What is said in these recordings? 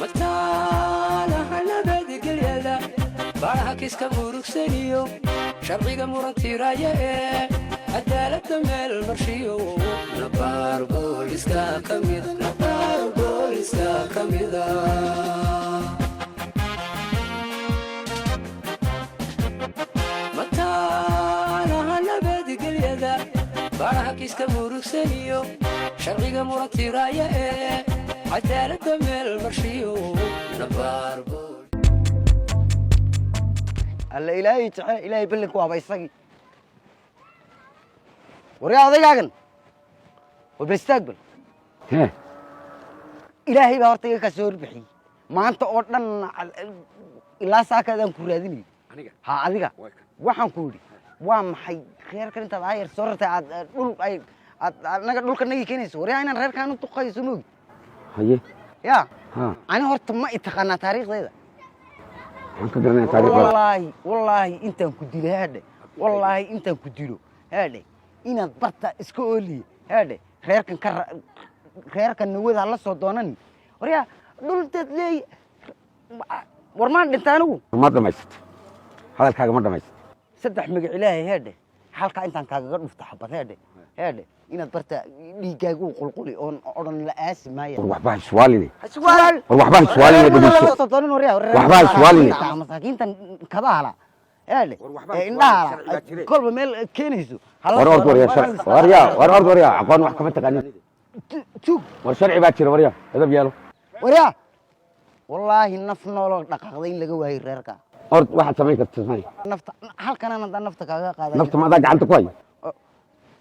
Mataanaha nabadgelyada, baaraha kiiska murugsaniyo, sharciga murantiiraya ee cadaaladda meel marshiyo, nabaar booliska ka mida, nabaar booliska ka mida. Mataanaha nabadgelyada, baaraha kiiska murugsaniyo, sharciga murantiiraya ee cadaaladda meel marshiyo, nabaar Alla, Ilaahay jecel, Ilaahay ballanku waaba isagii. Waryaa, odaygaagan, war bal istaag bal. Hee. Ilaahay baa horta iga kaa soo horbixiyey maanta oo dhan, ilaa saakaadaan ku raadinayay. Aniga? Ha, adiga. Way kan. Waxaan ku idhi, waa maxay reerkan intaad aayar soo rartay aad dhul ay aad annaga dhulka nagii keenayso? Waryaa, inaan reerkaan u duqayo soo moogi. Haye. Ya. Ha. Ani horta ma i taqaanaa taariikhdayda? Waxaan ka garanaya taariikhda. Wallaahi, wallaahi intaan ku dilo, haadhe, wallaahi intaan ku dilo, haadhe, inaad barta iska ooliye, haadhe, reerkan ka reerkan nawada hala soo doonani. Waryaa, dhulteed leey, war maan dhinta anigu? Ma dhamaysatay hadalkaaga? Ma dhamaysatay? Saddex magac Ilaahay, heedhe, halkaa intaan kaagaga dhufto xabad, heedhe, heedhe, inaad barta dhiiggaagu qulquli oon odhan la aasi maaya. War waxba ha iswaaline. Iswaal. War waxba ha iswaaline, dhegeyso. Waxba ha iswaaline. Masaakiintan kabahala, heedhe. War waxba ha ee iswaalin, indhahala sharci baa jire. Kolba meel keenayso. War ord, waryaa, sharci, waryaa, war ord, waryaa, aqoon wax kama taqaanin. Tug. War sharci baa jira, waryaa, edab yeelo. Waryaa, wallaahi naf nooloo dhaqaaqday in laga waayey reerka. Ord, waxaad samayn karta samay. Nafta halkanaan haddaan nafta kaaga qaaday. Nafta ma adaa gacanta ku haya?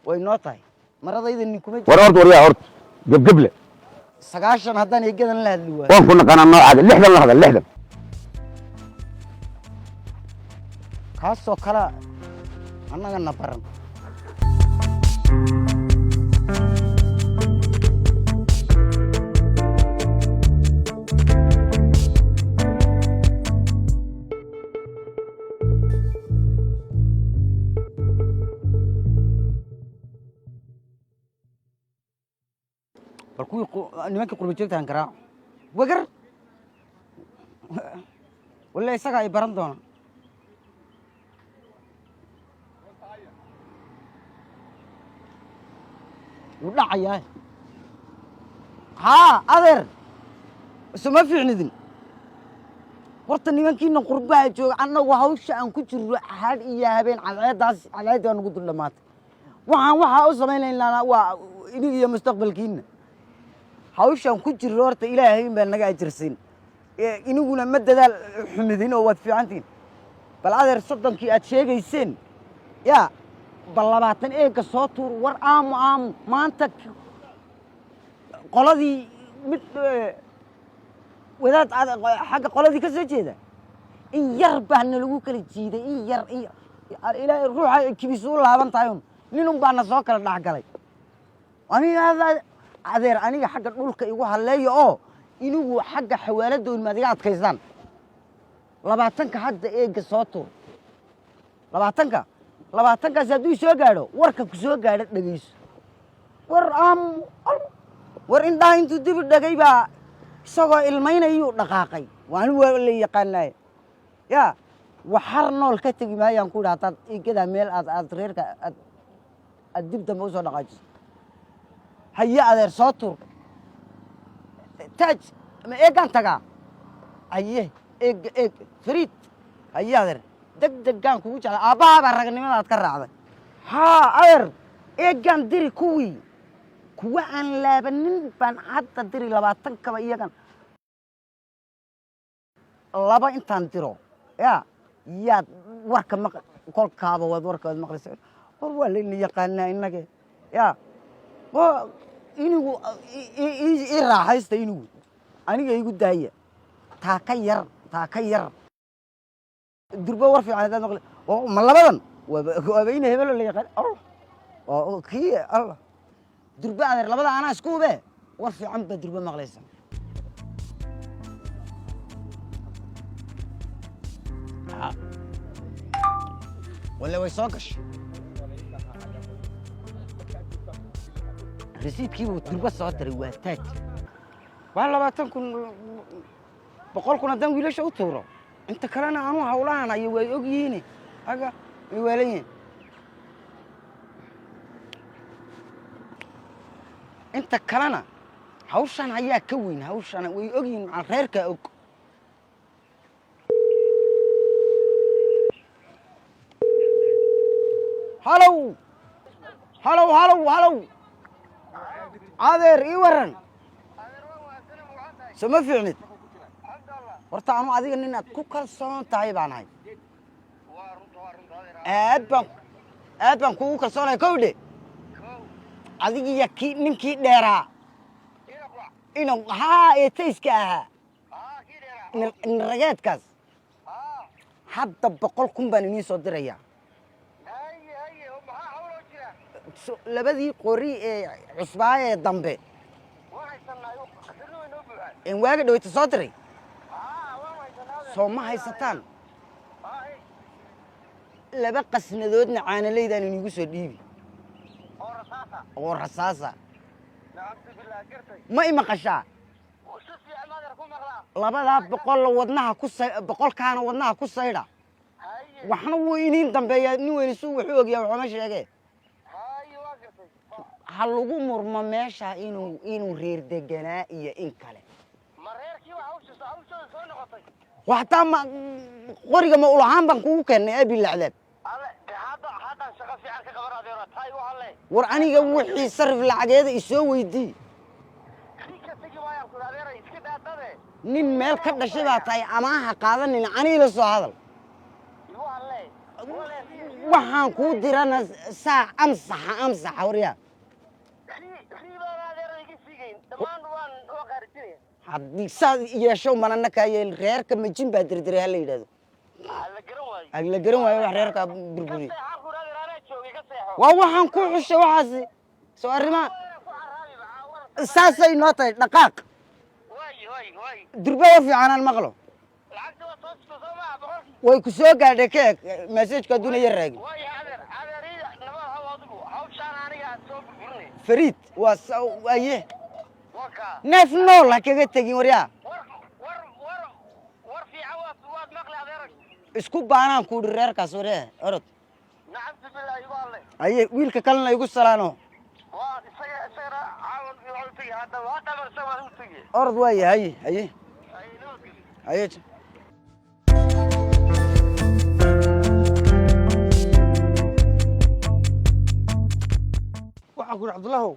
Way noo tahay maradayda nin kuma War ord, waryaa, ord, gebgeble. 90 haddaan eegadan la hadli waayo. Waan ku naqaanaa noocaaga. 60 la hadal, 60. Kaasoo kale annaga na baran. Bal kuwii nimankii qurba joogtaan garaaco wagar walla isagaa ay baran doona. Wuu dhacayaa. Haa adeer, isuma fiicnidin horta. Nimankiina qurbaha jooga, annagu hawsha aan ku jirno hadh iyo habeen, cadceeddaas, cadceeddi baa nagu dul dhammaatay. Waxaan waxaa u samaynaynaa waa inig iyo mustaqbalkiina. Hawshaan ku jirno horta Ilaahay in baa naga ajirsiin. Iniguna ma dadaal xumidin oo waad fiicantihin. Bal adeer, 30kii aad sheegayseen yaa, bal 20 eegga soo tuur. War aamu aamu, maanta qoladii mid wadaad xagga qoladii ka soo jeeda in yar baa nalagu kala jiiday, in yar in Ilaahay ruuxa kibisu u laaban tahay un nin un baa na soo kala dhexgalay. Aniga adeer, aniga xagga dhulka igu halleeya oo inigu xagga xawaaladda maad iga adkaysaan. 20ka hadda eegga soo tuur, 20ka, 20kaasi hadduu soo gaadho, warka ku soo gaadho dhegeyso. War aamu, war indhaha intuu dibi dhagay baa isagoo ilmaynayuu dhaqaaqay. Waa anigu waa la yaqaanaaye ya, waxar nool ka tegi maayaan ku idhi haddaad eegadaa meel aad reerka aad dib dambe usoo dhaqaajiso. Haye adeer, soo tuur taaj ma eeggaan tagaa. Haye, eeg eeg fariid. Haye adeer, deg deggaan kugu jecla. Aabbahaa baa ragnimada aad ka raacday. Haa adeer, eeggaan diri kuwii kuwa aan laabanin baan hadda diri 20kaba, iyagan laba intaan diro ya, yaad warka maq kolkaaba waad warka waad maqlaysa. War waa layna yaqaanaa innage ya, wa inigu i raaxaysta, inigu aniga igu daaya. Taa ka yar, taa ka yar durba war fiican haddaad maqli. Oo ma labadan waaba ina hebelo la yaqaan. Allah, oo kii Allah durba adeer, labada anaa isku hube, war fiican baa durba maqlaysa. Ha. Walle way soo gashay, rasiidkii buu durba soo diray. Waa taaj, waa 20,000. 100,000 haddaan wiilasha u tuuro, inta kalena anuu hawlahan hayo, way og yihiin, aga way waalan yihiin. Inta kalena hawshan hayaa ka weyn, hawshan way og yihiin, macal reerkaa og. Halow, halow, halow, halow, adeer, ii waran. Soo ma fiicnid? Horta anu adiga nin aad ku kalsoon tahay baan ahay, aad baan, aad baan kugu kalsoonahay. Kowdhe, adigiya kii ninkii dheeraa inu haa ee tayska ahaa, nirageedkaas, hadda 100,000 baan iniin soo dirayaa. Labadii qori ee cusbaa ee dambe een waaga dhaweyta soo diray, soo ma haysataan? Laba qasnadoodna caanaleydaan iniigu soo dhiibi oo rasaasa. Ma i maqashaa? Labadaa boqolla wadnaha ku say, boqolkaana wadnaha ku saydha. Waxna wuu iniin dambeeyaa. Nin weyni suu wuxuu ogyaa, waxuma sheegee. Ha lagu murmo meesha inuu reer deganaa iyo in kale. Waxtaa ma qoriga ma ulahaan baan kugu keennay, abi lacdaab. War aniga wixii sarif lacageeda isoo weydii. Nin meel ka dhashay baa tahay, amaaha qaadanin. Aniila soo hadal, waxaan kuu dirana saac amsaxa amsaxa. Waryaa, haddii saad yeesho manana kaa yeel. Reerka majin baa dirdiray, ha la yidhahdo. La garan waayo wax reerkaa burburiye. Waa waxaan ku xushay waxaasi. Soo arrimaha saasay noo tahay. Dhaqaaq durba wa fiicanaan maqlo. Way ku soo gaadhay, ka eg message-ku hadduuna yar raagin. Fariid waa aye, neef nool ha kaga tegin. Waryaa, isku baanaan ku idhi reerkaas. Waryaa, orod aye, wiilka kalena igu salaano. Orod waaye. Haye, haye, haye. Waxaan ku yidhi, Cabdullahow,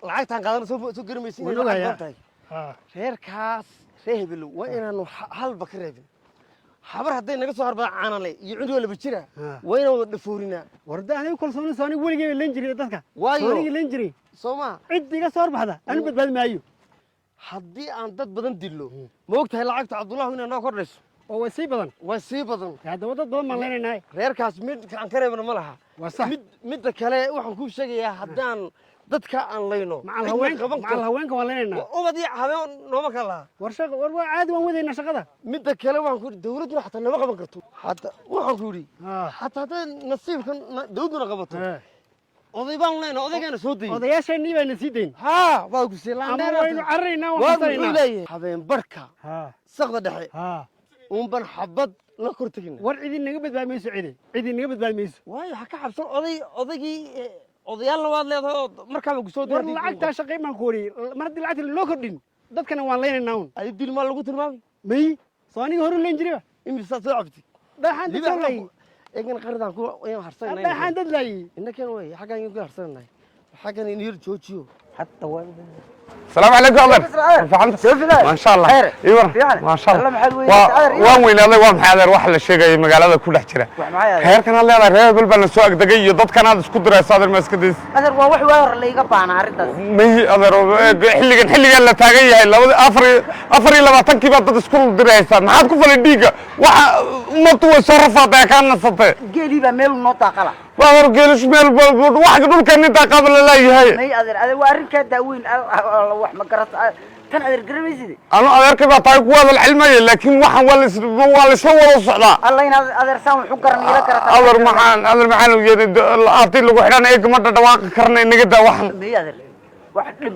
lacagtaan qaadana soo garamaysa inay Waan lacag ogayaa. badan tahay. Reerkaas reer Hebelow waa inaanu halba ka reebin. Habar hadday naga soo harbada caanale iyo cunugoo laba jira, waa inaan wada dhafoorinaa. Warda anigu kalsooni soo, anigu weligay lan jiray dadka. Waayo. Soo anigii lan jiray. Soo maa? Cid iga soo horbaxda anu badbaadi maayo. Haddii aan dad badan dillo, ma og tahay lacagta, Cabdullahu, inay noo kordhayso? Oo way sii badan. Waa sii badan. Haddaba dad badan baan leenaynaa. Reerkaas mid aan ka reebna ma laha. Waa sax. Midda kale waxaan kuu sheegayaa, haddaan dadka aan layno, macal cid haweenka qaban macal karto. Haweenka waan leenaynaa. Ubad iyo habeen nooma kala laha. War shaqa, war waa caadi, waan wadaynaa shaqada. Midda kale waxaan ku yidhi, dawladduna xataa nama qaban karto. Hata waxaan ku yidhi, xataa hadday nasiibka dawladduna qabato, oday baan leenahay, odaygaana soo dayay. Odayaasheenii baana sii dayn. Haa, waa ku sii. Ama waynu cararaynaa, waan waa muxuu qabsanaynaa. leeyahay, habeen barka saqda dhexe uunban xabad la kor tegina. War cidi naga badbaadi mayso, cidi naga badbaadi mayso. Waayo, ha ka xabsan oday, odaygii odayaalna waad leedahay oo markaaba ku soo War lacagtaa shaqayn baan ku wariyey. Mar haddii lacagta loo kordhin, dadkana waan leynaynaa un. Adi dil maa lagu tilmaamay? May, soo aniga hore leen jirayba. Imisaa soo cabtay? Dhaxaan dad soo laayey. Egan qaridaan ku ayaan harsanay. Dhaxaan dad laayey. Innakan way xaggan ku harsanay, xaggan in yar joojiyo. حتى waa السلام عليكم عمر. فهمت؟ ما شاء الله. ايوه، ما شاء الله. Waan weynaaday. Waa maxay, adeer, waxa la sheegayay magaalada ku dhex jira? Wax maxay, adeer? Reerkan aad leedahay, reer hebel baa la soo agdegay iyo dadkan aad isku dirayso, adeer, ma iska days. Adeer, waa wax waa hor layga baana arrintaas. May, adeer, xilligan la taagan yahay, labada 24-kii baa dad isku diraysaa. Maxaad ku falay dhiigga? Waxa ummaddu way soo rafaatay, kaa nasatay. Geelii baa meel noo daaqala. Waa hor geelish meel wax dhulkan intaa qaaba la leeyahay. May, adeer, adeer, waa arrinkaa daaweyn. Wax ma garata tan, adeer, garamaysid. Anu adeerkay baa tahay, ku hadal cilmaya, laakiin waxaan waa la isla wada socdaa. Alla inaad adeer saan wax u garan ila garata. Adeer, maxaan yeelay haddii lagu xidhan eeg ma dhadhawaaqi karna, inaga daa waxan. May, adeer, wax dhib.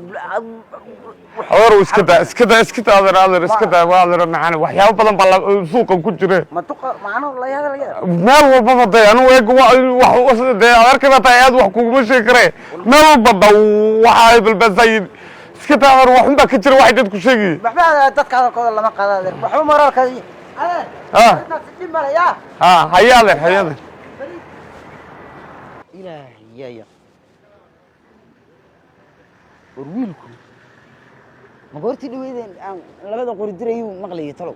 Adeer, iska daa, iska daa, iska daa, adeer, adeer, iska daa, waa adeer macaan. Waxyaabo badan baa suuqan ku jira. Ma duqa macnuhu la hadalaya? Meel walbaba dee anigu eeg wax dee adeerkay baa tahay, aad wax kuguma sheegi karee. Meel walba ba waxa ay balbaasayin. Iska daa adeer, waxun baa ka jira waxay dadku sheegayeen. Waxba dadka hadalkooda lama qaado, adeer. Waxba moraalka, adeer. Ah. Intaas dhib male yaa. Ha, haye adeer, haye adeer. Ilaahay yaa ya. War wiilku ma goortii dhaweydeen aan labada qori dirayuu maqlayay? Talow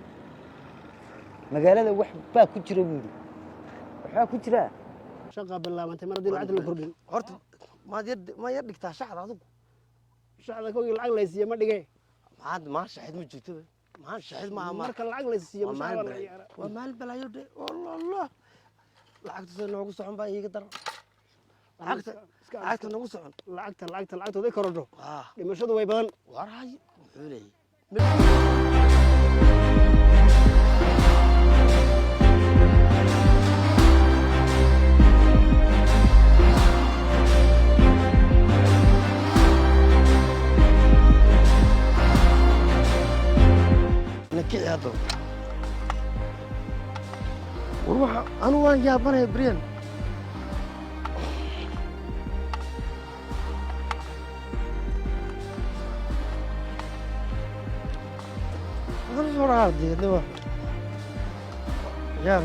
magaalada wax baa ku jira buu yidhi, waxbaa ku jira. Shaqa bilaabantay mar haddii lacagta la kordhin. Horta maad yar, ma yar dhigtaa shaxda adigu? Shacda kowgii lacag laysiiye ma dhige. Maxaad maan shaxid ma jirto, maan shaxid maaha ma. Marka lacag laysiiye Waa mashaar maalin waa la balaayo. ciyaara. Waa maalin balaayo dhe. Allah, lacagta sida noogu socon baa iiga daran, lacagta. Lacagta noogu socon. Lacagta haday korodho, ah, dhimashadu way badan. Waraay muxuu leeyahay? Nakici hadda. War waxa anu waan yaabanaya brian. Waxaan soo dhaqaaqday hadda waa yaab.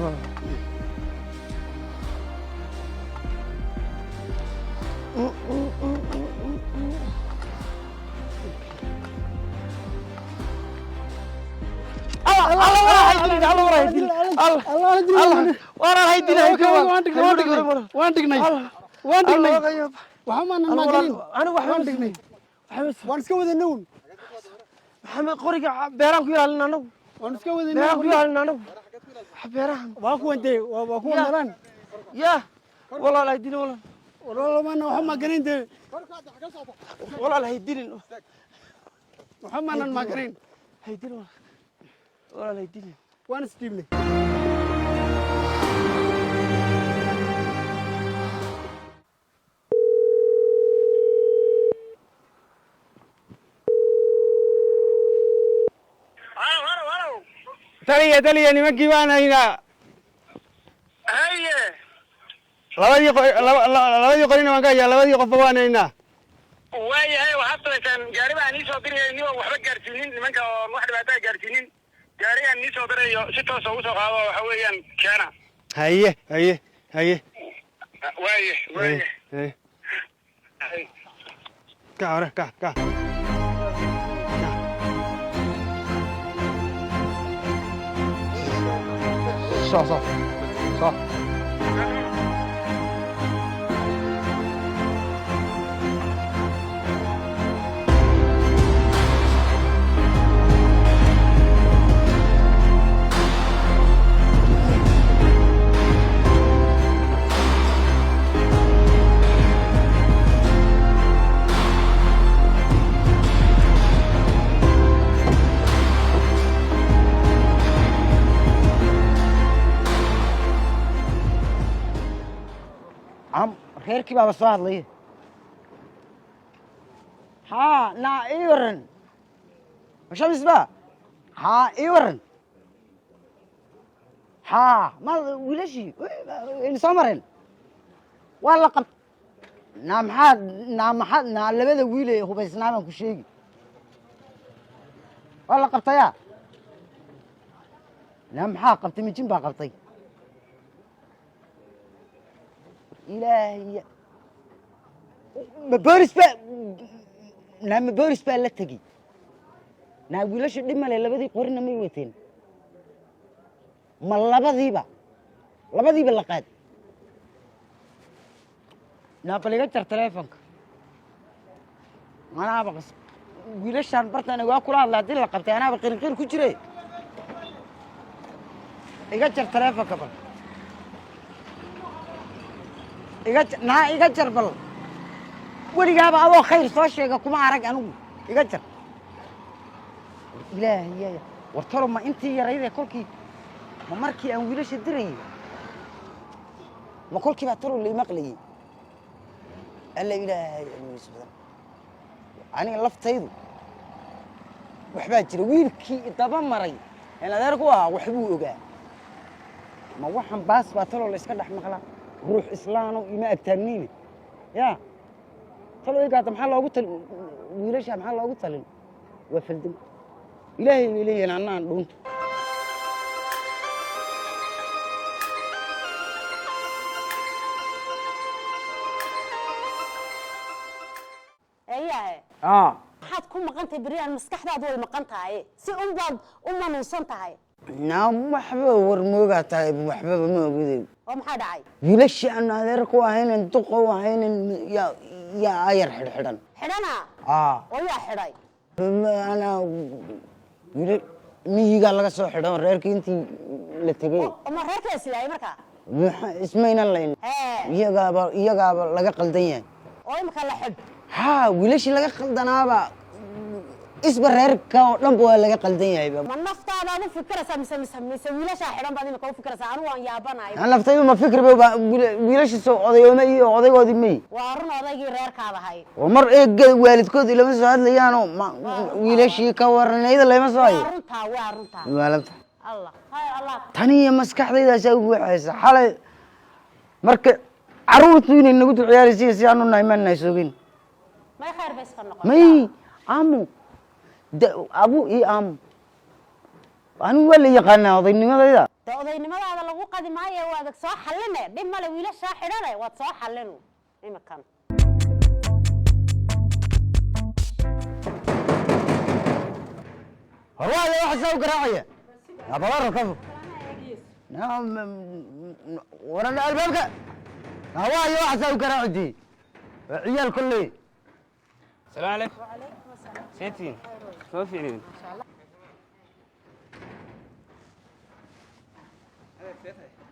Waan dhignay, waan dhignay, waxa maanan maagelin. Waan dhignay, waan iska wadanay un. Maxamed, qoriga beeraan ku ilaalin anagu. Waan iska wadanay. Beeraan ku ilaalin anagu, wax beerahan. Waa kuwan dee, waa kuwan daran. Ya walaal, hay dilin walaal. Walaalo, maana waxa maagelin dee. Walaal, hay dilin. Waxa maanan maagelin. Hay dilin walaal, walaal, hay dilin. Waan isdhiibnay. Taliya, taliya, nimankii baan haynaa. Haye. Labadii qorina waan ka hayaa, labadii qofba waan haynaa. Waayahay, waxaad samaysaan gaari baan nii soo diraya, ni waxba gaarsiinin nimanka oon wax dhibaataa gaarsiinin. Gaarigaan nii soo dirayo si toosa ugu soo qaado, waxa weeyaan keena. Haye, haye, haye. Waaye, waaye. Haye, ka hore ka ka. Soo soo soo. Am reerkii baaba soo hadlaya. Haa, naa ii waran, mashamis ba? Haa, ii waran. Haa, ma wiilashii ina soo mareen waa la qab. Naa maxaa, naa maxaa, naa labada wiil ee hubaysnaa baan ku sheegi, waa la qabtayaa. Naa maxaa qabtay? Mijin baa qabtay. Ilaahay, ma boolis baa? Naa ma boolis baa la tegi? Naa wiilasha dhib male, labadii qorina may wateen? Ma labadiiba la qaad? Naa bal iga jar teleefonka, anaaba qas wiilashaan bartaan waa kula hadla. Haddii la qabtay anaaba qirinqir ku jire. Iga jar teleefonka bal, iga jar. Naa iga jar bal, weligaaba adoo khayr soo sheega kuma arag anigu. Iga jar. Ilaahay yaaya, war talo ma intii yaraydee kolkii, ma markii aan wiilasha dirayay, ma kolkii baa talo lay maqlayay? Alla ilaahay cilmigiisa badan. Aniga laftaydu Waxbaa jira. Wiilkii daba maray een adeer ku ahaa waxbuu ogaa. Ma waxan baas baa taloo la iska dhex maqlaa? Ruux islaano ima agtaagniine ya talo igaata. Maxaa loogu talin wiilasha? Maxaa loogu talin? Waa faldin. Ilaahay bay leeyihiin annaan dhuunto. Eeyahe, maxaad ku maqan tahay beriyaan? Maskaxdaadu way maqan tahay, si unbaad u manuunsan tahay. Naa, waxba war moogaa tahay, waxbaba ma ogidey. Oo maxaa dhacay? Wiilashii aan adeer ku ahaynan, duqa u ahaynan, yaa ayar xidhxidhan. Xidhana? Oo yaa xidhay? Anaa wiila miyigaa laga soo xidhan reerkii intii la tegey. Oo ma reerka islaayay markaa? Ismaynan layn. Iyagaaba laga qaldan yahay. Oo imika la xidh? Haa, wiilashii laga qaldanaaba isba reerka oo dhanba waa laga qaldan yahayba. Ma naftaadaad u fikiraysaa mise wiilashaa xidhan baad imika u fikiraysaa? Anigu waan yaabanahay. Aan laftaydu ma fikir ba wiilashii soo odayooma iyo odaygoodii may. Waa run, odaygii reerkaad ahay. Oo mar eega waalidkood ilama soo hadlayaanoo ma wiilashii ka waranayda layma soo hayo. Waa runtaa, waa runtaa. Waalanta. Allah hay Allah. Tani iyo maskaxdaydaasaa ugu waxaysa xalay marka carruurtu inay nagu dul ciyaaraysiin si aanu nahay maanahay soogin. May, khayr bay iska noqon. May aamu abu iyo aamu, anigu waa la yaqaanaa odaynimadayda. Dee odaynimadaada lagu qadi maayo, waad soo xalline, dhib male. Wiilashaa xidhane waad soo xallinu imikan. Horwaada waxa saa u garaacaya abalaro ka fog waran albaabka hawaayo, waxa saa u garaacidi waa ciyaal kolley. السلام عليكم. سيتين ما فيني.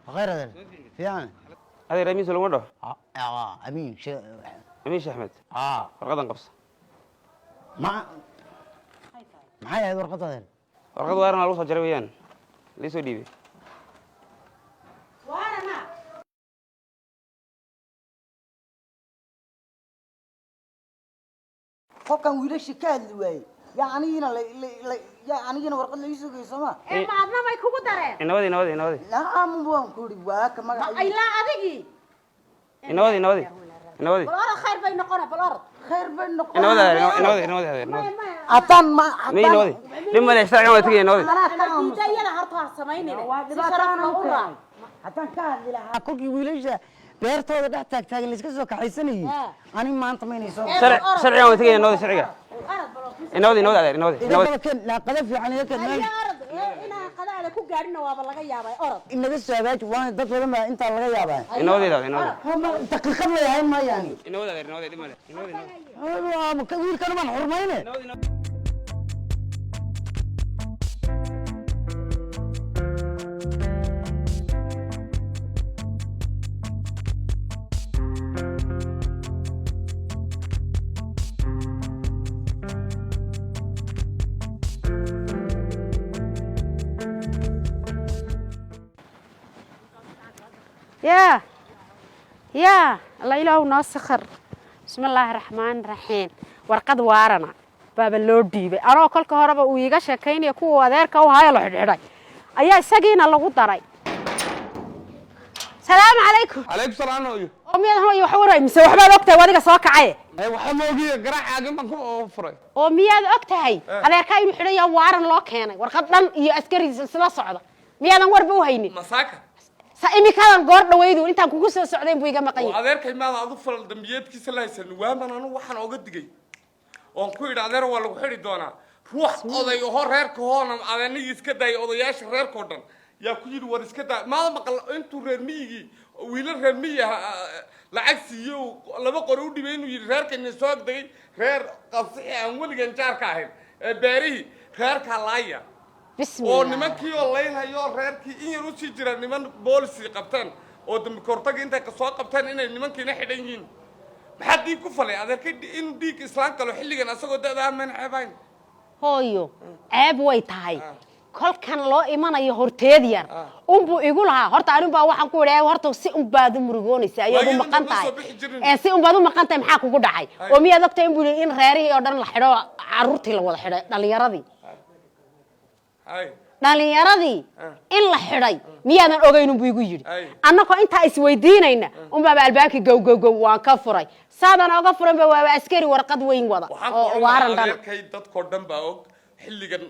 Khayr adeer, fiican. هذا رميس ولا مره؟ Amiin. امين شيخ احمد. Warqadan qabso. Ma maxay ahayd warqadda, adeer? Warqad waarana lagu soo jaray weeyaan, liisoo dhiibay. Waarana? Qofkan wiilashii ka hadli waayey yaa anigiina yaa anigiina warqad la ii soo geeyey sooma. Ee ma adna may kugu dareen? Inawadi, inawadi, inawadi. Aamu waan ku idhi waa ka magaca. Ilaa adigii. Inawadi, inawadi, inawadi. Bal orod, khayr bay noqona, bal orod. Khayr bay noqon. Inawadi adeer, inawadi, inawadi adeer, inawadi. Haddaan ma May, inawadi, dhib male, sharcigan waa tegaya, inawadi. Diida iyada horta ha samaynine, si sharaf loo u raac. Haddaan ka hadli lahaa kolkii wiilasha beertooda dhex taagtaagan la iska soo kaxaysanayay, ani maanta maynay soo. Sharcigan waa tegaya, inawadi, sharciga inawadi, inawadi adeer, inawadi, inawadi. Qada fiican iga keen. Haye, orod. Inaan qadaada ku gaadhina waaba laga yaabay, orod. Inaga soo hagaaji, waa dad badan baa intaa laga yaabaa. Inawadi adeer, inawadi. Daqiiqad la yahay maayaani. Inawadi adeer, inawadi, dhib male, inawadi, inawadi. Wiilkan baan xurmayne. Inawadi, inawadi. Yaa yaa Alla, ilaahu noo sakhar. Bismi illaahi raxmaani raxiim. Warqad waarana baaba loo dhiibay anoo kolka horeba uu iiga sheekaynaya kuwa adeerka u hayo la xidhxidhay ayaa isagiina lagu daray. Salaamu calaykum. Calaykum salaam hooyo. Oo miyaad hooyo wax waray mise waxbaad og tahay adiga soo kacaye? Waxa ma ogiye, garaacaaga baan ku furay. Oo miyaad og tahay adeerkaa inuu xidhan yahay, waaran loo keenay, warqad dhan iyo askarigiisa isla socda? Miyaadan warba u haynin? Masaaka? Sa imikadan goor dhawaydu intaan kugu soo socdayn buu iga maqan oo yahay. Adeerkay maada adu falal dambiyeedkiisa la haysan waaman. Anu waxaan oga digay oon ku idhi adeer waa lagu xidhi doonaa. Ruux oday oho reerka hoona adeenigii iska daayay, odayaasha reerkao dhan yaa ku yidhi war iska daa. Maada maqal intuu reer miyigii wiilal reer miyi ah lacag siiyey oo laba qori u dhibay inuu yidhi reerkayna soo agdegay, reer qasixi aan weligan jaarka ahayn ee beerihii reerkaa laaya oo Bismillah. Nimankii oo laynhayo oo reerkii in yar usii jira niman boolisi qabteen oo dambi kahortaga intay soo qabteen inay nimankiina xidhan yihiin. Maxaa dhiig ku falay adeerkay inuu dhiig islaan galo xilligan asagoo da'da maan ceebayn? Hooyo, ceeb way tahay. Kolkan loo imanayo horteed yar unbuu igu lahaa. Horta anin baa waxaan ku idhi horta si unbaad u murugoonaysa ayaad u Waagii maqan dambe tahay soo bixi jirin. Ee si unbaad u maqan tahay, maxaa kugu dhacay? Oo miyaad ogtahay inbuu yidhi in reerihii oo dhan la xidho, carruurtii la wada xidhay, dhallinyaradii? Hay. Dhalinyaradii in la xidhay miyaadan ogeyn buu igu yidhi. Ay. Annagoo intaa isweydiinayna unbaaba albaabkii gow gow gow waan ka furay. Saadan oga furanba waaba askari warqad weyn wada Waxaan ku oo odhan waaran lahaa dhana. Adeerkay, dadkoo dhan baa og xilligan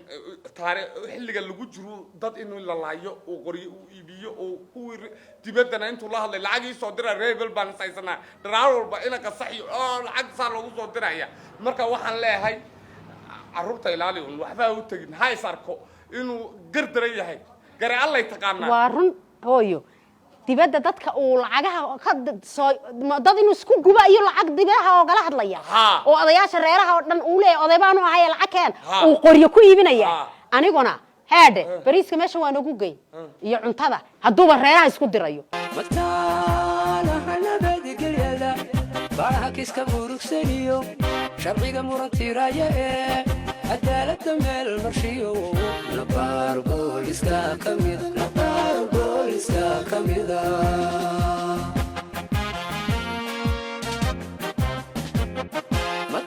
taari xilligan lagu jiro dad inuu la laayo, uu qoryo uu iibiyo, oo kuwii dibaddana intuu la hadlay lacag ii soo dira, rebel baan is haysanaa dharaar walba ina qasaxiyo oo lacag saa loogu soo diraya. Marka waxaan leeyahay, carruurta ilaali un, waxba ha u tegin, ha is arko inuu gardaran yahay, gare allay taqaanaa. Waa run, hooyo. Dibadda dadka uu lacagaha ka soo dad inuu isku guba iyo lacag dibadaha oogala hadlaya oo odayaasha reeraha oo dhan uu leeyahay, oday baanu ahay, lacag keen, uu qoryo ku iibinaya. Aniguna heedhe, bariiska meesha waa noogu geyn iyo cuntada hadduuba reeraha isku dirayo. Mataanaha nabadgelyada, baaraha kiiska murugsaniyo sharciga muran tiiraya ee cadaaladda meel marshiyo, nabaar booliska ka mid, nabaar booliska ka mida.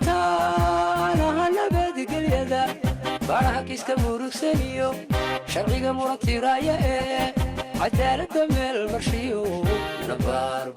Mataanaha nabadgelyada, baaraha kiiska murugsaniyo sharciga muran tiiraya ee cadaaladda meel marshiyo, nabaar.